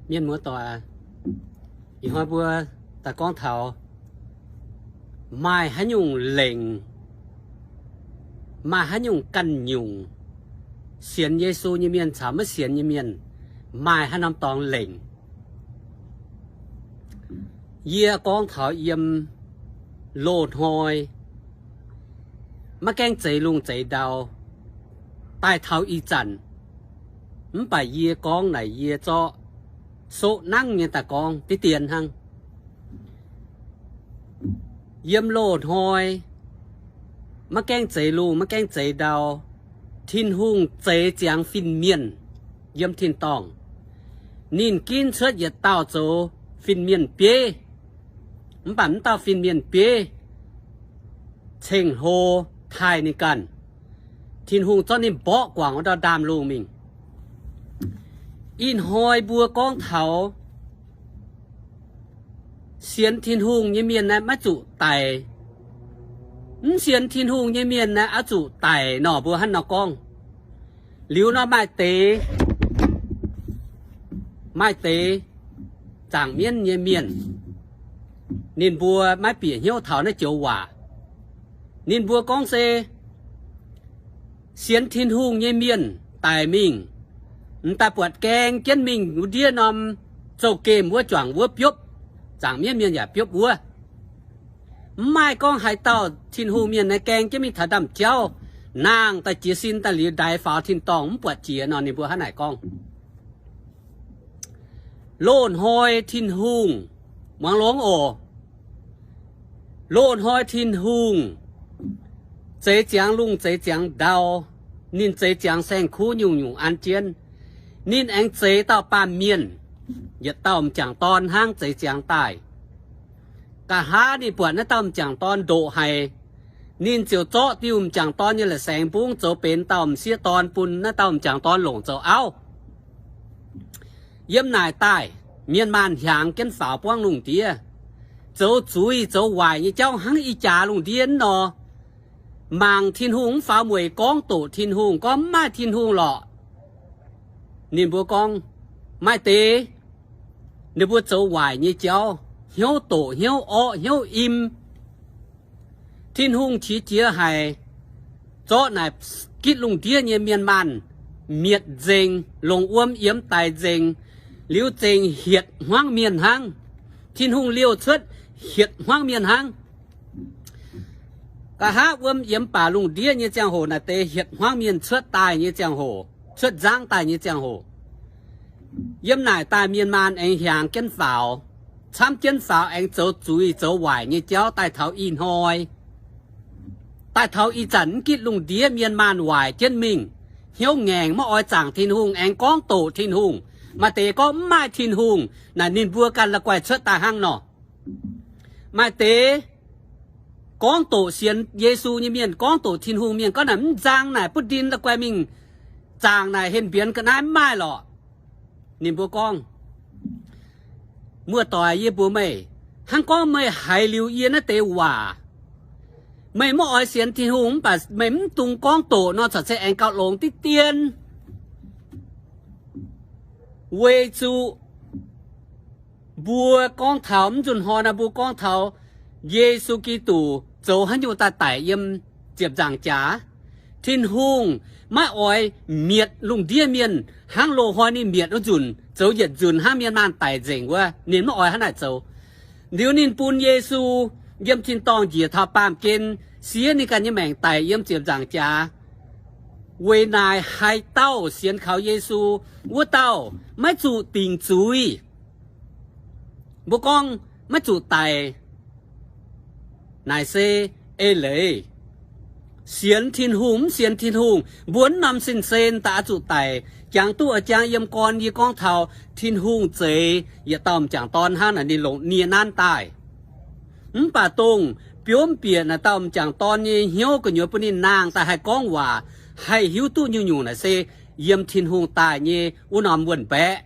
Mienh muoz-doic, ih hnoi mbuo daaih gorngv taux maaih haaix nyungc lengc, maaih haaix nyungc ganh nyungc, sienx Yesu nyei mienh caux maiv sienx nyei mienh, maaih haaix norm dorngx lengc. Yie gorngv taux yiem loz-hnoi maiv gaengh zeix lungh zeix ndau, daaih taux ih zanc. Mv baac yie gorngv naaic yie zorqv soqv nangv nyei daaih gorngv diqv dien hnangv. Yiem loz-hnoi maiv gaengh zeix lungh maiv gaengh zeix ndau, Tin-Hungh zeix ziangx fin-mienh yiem tin-dorngh. Ninh ginv cuotv yietc dauh zoux fin-mienh bieiv, mv baac mv dauh fin-mienh bieiv ceng-hlo taaih ninh ganh. Tin-Hungh zorqv ninh mborqv guangc wuov ndau ndaamv-lungh mingh. Ih hnoi mbuo gorngv taux sienx Tin-Hungh nyei mienh naaiv maiv zuqc daic. Mv sienx Tin-Hungh nyei mienh naaiv oix zuqc daic nor, mbuo hnangv nor gorngv. Liuz nor maaih deix, maaih deix zaangc mienv nyei mienh, ninh mbuo maiv bieqc hnyouv taux naaiv joux waac. Ninh mbuo gorngv se sienx Tin-Hungh nyei mienh daic mingh, m'daaih buatc gaeng jienv mingh wuov ndiev norm zouv-gemh wuov juangc wuov biopv, zaangc mienv mienh yaac biopv wuov. Mv maaih gorngv haaix dauh Tin-Hungh mienh naaiv gaeng jienv mingh taux ndaamv-jauv, nangh daaih jiez sin daaih liuz ndaix faaux tin-dorngh mv buatc jiex nor, ninh mbuo hnangv naaic gorngv. Loz-hnoi Tin-Hungh, muangx longx oc. Loz-hnoi Tin-Hungh zeix ziangx lungh zeix ziangx ndau, ninh zeix ziangx saeng-kuv nyungc-nyungc an jienv. Ninh aengx zeix dauh baamh mienh, yietc dauh m'jangc dorn hnangv zeix ziangx daaih. Nqa'haav ninh buatc naaiv dauh m'jangc dorn ndoqc haic, ninh ziouc zorqv diuh m'jangc dorn nyei la'saengx mbungv zoux benx dauh m'sieqv dorn bun naaiv dauh m'jangc dorn longc zoux auv. Yiem naaic daaih, mienh maanh hiaangx jienv faaux buangv lungh ndiev, zoux zuiz zoux waaic nyei jauv hnangv ih jaax lungh ndiev nor. Mangc Tin-Hungh mv faaux mueic gorngv doqc Tin-Hungh, gorngv mv maaih Tin-Hungh lorqc. Ninh mbuo gorngv, maaih deix ninh mbuo zoux waaic nyei jauv, hnyouv doqc, hnyouv orqv, hnyouv im. Tin-Hungh qiex jiez haic, zorqv naaic gitv lungh ndiev nyei mienh maanh mietc nzengc, longc wuom yiemx daic nzengc, liuz zengc hietc hmuangv mienh hnangv. Tin-Hungh liouh cuotv hietc hmuangv mienh hnangv. Nqa'haav wuom yiemx baac lungh ndiev nyei ziangh hoc naaic deix hietc hmuangv mienh cuotv daaih nyei ziangh hoc, cuotv nzangv daaih nyei ziangh hoc. Yiem naaic daaih mienh maanh aengx hiaangx jienv faaux, camv jienv faaux aengx zoux zuiz zoux waaic nyei jauv daaih taux ih hnoi. Daaih taux ih zanc mv gitv lungh ndiev mienh maanh waaic jienv mingh, hnyouv ngaengc maiv oix zaangc Tin-Hungh aengx gorngv doqc Tin-Hungh. Maaih deix gorngv mv maaih Tin-Hungh, naaic ninh mbuo ganh la'guaih cuotv daaih hnangv nor. Maaih deix gorngv doqc sienx Yesu nyei mienh, gorngv doqc Tin-Hungh mienh, gorngv naaic mv nzang naaic butv ndin la'guaih mingh zaangc naaic henh mbienx ga'naaiv mv maaih lorqc. Ninh mbuo gorngv, muoz-doic, yie mbuox meih, hnangv gorngv meih haiz liuz yie naaiv deix waac, meih mv oix sienx Tin-Hungh mv baac meih mv dungx gorngv doqc nor, corc se aengx gauh longx diqv dien. Weic zuqc mbuo gorngv taux mv nzunc hnoi naaic, mbuo gorngv taux Yesu Giduc zoux haaix nyungc daaih daic yiem ziepc nzaangc jaax. Tin-Hungh maiv oix mietc lungh ndiev mienh hnangv loz-hnoi ninh mietc wuov nzunc, zoux yietc nzunc hnangv mienh maanh daic nzengc wuov. Ninh maiv oix hnangv naaic zoux. Liuz ninh bun Yesu yiem tin-dorngh njiec taux baamh gen, siev ninh ganh nyei maengc daic yiem ziepc nzaangc jaax. Weic naaic haaix dauh sienx kaux Yesu, wuov dauh maiv zuqc dingc zuiz. Mbuo gorngv maiv zuqc daic, naaic se eix leiz. Sienx Tin-Hungh mv sienx Tin-Hungh, mbuo mv norm sin-sen daaih oix zuqc daic. Jangx duqv oix jangx yiem gorn yie gorngv taux Tin-Hungh zeix yietc dauh m'jangc dorn hnangv naaic ninh longc nie nanv daaih. Mv baac dongh biomv bieqc naaic dauh m'jangc dorn nyei hnyouv gu'nyuoz bun ninh nangh daaih haih gorngv waac, haih hiuv duqv nyungc-nyungc naaic se yiem Tin-Hungh daaih nyei wuov norm wuonh baeqv.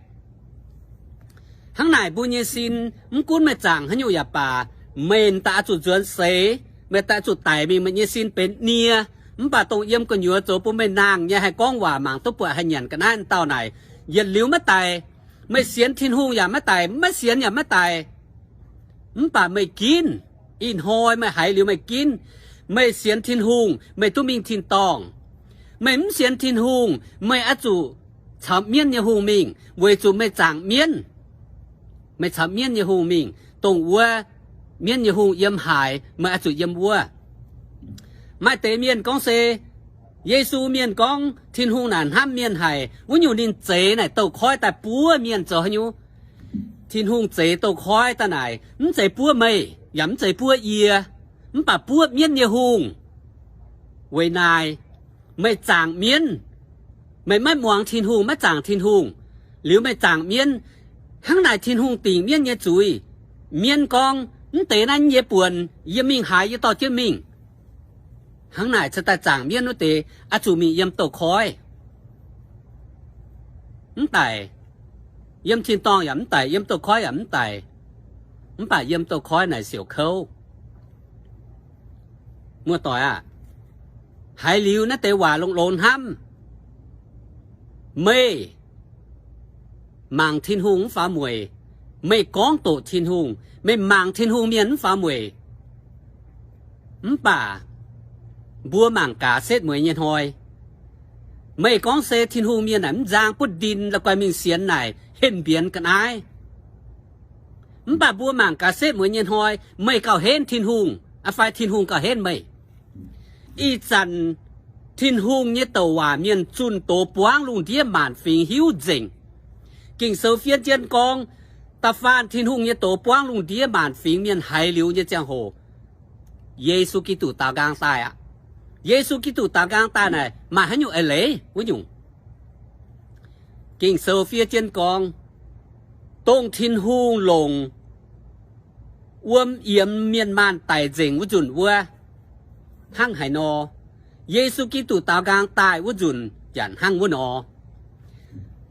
Hnangv naaic mbuo nyei sin, mv gunv meih zaangc haaix nyungc yaac baac, meih daaih oix zuqc nzuonx seix, meih daaih oix zuqc daic mingh, meih nyei sin benx nie. Mv baac dongh yiem gu'nyuoz zoux bun meih nangh nyei haih gorngv waac mangc duqv buatc haih nyanc ga'naaiv dauh naaic, yietc liuz maiv daic. Meih sienx Tin-Hungh yaac maiv daic, maiv sienx yaac maiv daic. Mv baac meih ginv. Ih hnoi meih haiz liuz meih ginv. Meih sienx Tin-Hungh, meih duqv mingh tin-dorngh. Meih mv sienx Tin-Hungh, meih oix zuqc caux mienv nyei hungh mingh, weic zuqc meih zaangc mienv. Meih caux mienv nyei hungh mingh, dongh wuov mienv nyei hungh yiem haaix, meih oix zuqc yiem wuov. Maaih deix mienh gorngv se Yesu mienh gorngv Tin-Hungh naaic hnamv mienh haic, wuov nyungc ninh zeix naaic douz-koiv daaih buov mienh zoux haaix nyungc? Tin-Hungh zeix douz-koiv daaih naaic mv zeiz buov meih, yaac mv zeiz buov yie, mv baac buov mienv nyei hungh. Weic naaic, meih zaangc mienv, meih maiv muangx Tin-Hungh, maiv zaangc Tin-Hungh, liuz meih zaangc mienv, hnangv naaic Tin-Hungh dingc mienv nyei zuiz. Mienv gorngv, mv deix naaiv nyei buonc, yie mingh haaix yie dorh jienv mingh. Hnangv naaic cingx daaih zaangc mienv wuov deix oix zuqc mingh yiem douz-koiv. Mv daic, yiem tin-dorngh yaac mv daic, yiem douz-koiv yaac mv daic. Mv baac yiem douz-koiv naaic siouc kouv. Muoz-doic aah, haiz liuz naaiv deix waac longx-longx hnamv. Meih mangc Tin-Hungh mv faaux mueic, meih gorngv doqc Tin-Hungh, meih mangc Tin-Hungh mienh mv faaux mueic. Mv baac mbuo mangc gaax setv mueiz nyei hnoi, meih gorngv se Tin-Hungh mienh naaic mv nzang butv ndin la'guaih mingh sienx naaic henh mbienx ga'naaiv. Mv baac mbuo mangc gaax setv mueiz nyei hnoi, meih gauh henv Tin-Hungh, fai Tin-Hungh gauh henv meih. Ih zanc Tin-Hungh nyei douc waac mienh zunh doz buangv lungh ndiev maanc fingx hiuv nzengc. Ging-Sou fiev jienv gorngv, da'faanh Tin-Hungh nyei doz buangv lungh ndiev maanc fingx mienh haiz liuz nyei ziangh hoc, Yesu Giduc daaux nqaang daaih aqv. Yesu Giduc daaux nqaang daaih naaic maaih haaix nyungc eix leiz wuov nyungc? Ging-Sou fiev jienv gorngv, dongh Tin-Hungh longc wuom yiemx mienh maanh daic nzengc wuov nzunc wuov, hnangv haaix nor, Yesu Giduc daaux nqaang daaih wuov nzunc yaac hnangv wuov nor.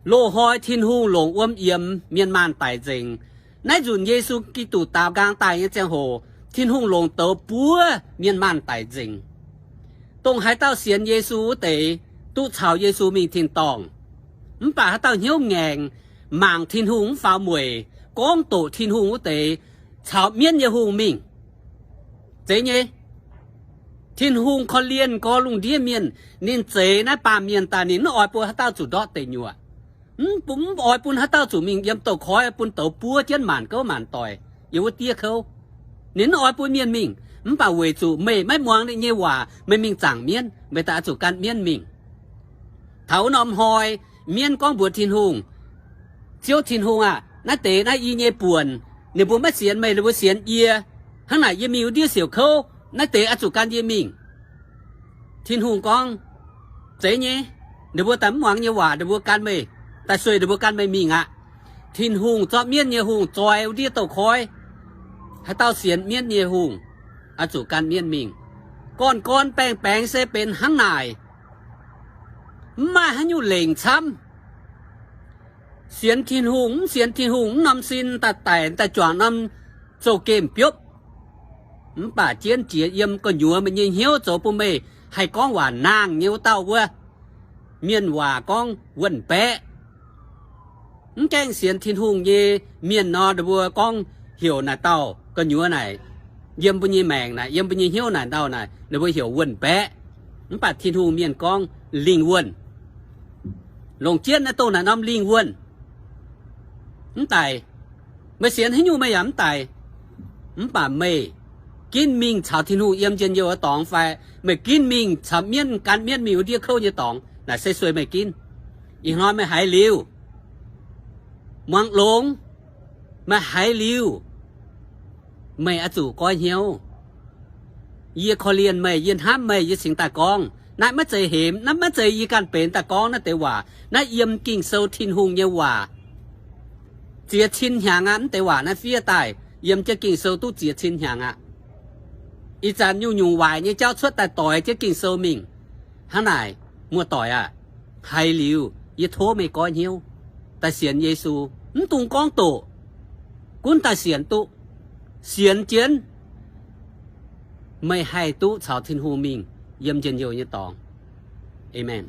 Loz-hnoi Tin-Hungh longc wuom yiemx mienh maanh daic nzengc. Naaiv nzunc Yesu Giduc daaux nqaang daaih nyei ziangh hoc, Tin-Hungh longc douz buov mienh maanh daic nzengc. Dongh haaix dauh sienx Yesu wuov deix, duqv caux Yesu mingh tin-dorngh. Mv baac haaix dauh hnyouv ngaengc, mangc Tin-Hungh mv faaux mueic, gorngv doqc Tin-Hungh wuov deix, caux mienv nyei hungh mingh. Zeiz nyei. Tin-Hungh korv-lienh gorx lungh ndiev mienh, ninh zeix naaiv baamh mienh daaih, ninh mv oix bun haaix dauh zuqc ndortv deic nyuoqc. Mv, mv oix bun haaix dauh zuqc mingh yiem douz-koiv bun douz buov jienv maanc gouv maanc doic yiem wuov diev kouv. Ninh mv oix bun mienh mingh, mv baac weic zuqc meih maiv muangx ninh nyei waac, meih mingh zaangc mienv, meih daaih oix zuqc gan mienv mingh. Taux wuov norm hnoi, mienv gorngv mbuox Tin-Hungh, Ziouv Tin-Hungh aah! Naaiv deix naaiv yie nyei buonc. Ninh mbuo maiv sienx meih, ninh mbuo sienx yie. Hnangv naaic yie mingh wuov ndiev siouc kouv, naaiv deix oix zuqc gan yie mingh. Tin-Hungh gorngv, Zeiz nyei. Ninh mbuo daaih mv muangx yie nyei waac, ninh mbuo gan meih, daaih sueih ninh mbuo gan meih mingh aqv. Tin-Hungh zorqv mienv nyei hungh zoi wuov ndiev douz-koiv. Haaix dauh sienx mienv nyei hungh, oix zuqc gan mienv mingh. Gorn-gorn baeng-baengx se benx hnangv naaic. Mv maaih haaix nyungc lengc camv. Sienx Tin-Hungh, mv sienx Tin-Hungh, mv norm sin daaih daic, daaih juangc norm zouv-gemh biopv. Mv baac jienv jiex yiem gu'nyuoz meih nyei hnyouv zoux bun meih haih gorngv waac nangh nyei wuov dauh wuov, mienh waac gorngv wuon-baeqv. Mv gaengh sienx Tin-Hungh nyei mienh nor, ninh mbuo gorngv heuc naaic dauh gu'nyuoz naaic, yiem mbuo nyei maengc naaic, yiem mbuo nyei hnyouv naaic dauh naaic, ninh mbuo heuc wuon-baeqv. Mv baac Tin-Hungh mienh gorngv lingh wuonh. Longc jienv naaiv dongh naaic norm lingh wuonh. Mv daic. Meih sienx haaix nyungc meih yaac mv daic. Mv baac meih ginv mingh caux Tin-Hungh yiem njien-youh nyei dorngx fai meih ginv mingh caux mienv gan mienv mingh wuov ndiev kouv nyei dorngx, naaic se sueih meih ginv. Ih hnoi meih haiz liuz, muangx longx, meih haiz liuz, meih oix zuqc goiv hnyouv. Yie korv-lienh meih, yie hnamv meih, yie cingx daaih gorngv. Naaiv maiv zeiz hemx, naaiv maiv zeiz yie ganh benx daaih gorngv naaiv deix waac. Naaiv yiem Ging-Sou Tin-Hungh nyei waac. Ziex cin hnyangx aqv, mv deix waac naaiv fiev daaih yiem jienv Ging-Sou duqv ziex cin hnyangx aqv. Ih zanc nyungc-nyungc waaic nyei jauv cuotv daaih doix jienv Ging-Sou mingh. Hnangv naaic, muoz-doic aah, haiz liuz yie tov meih goiv hnyouv, daaih sienx Yesu. Mv dungx gorngv doqc, gunv daaih sienx duqv. Sienx jienv, meih haih duqv caux Tin-Hungh mingh. yiem njien-youh nyei dorngx. Aamen.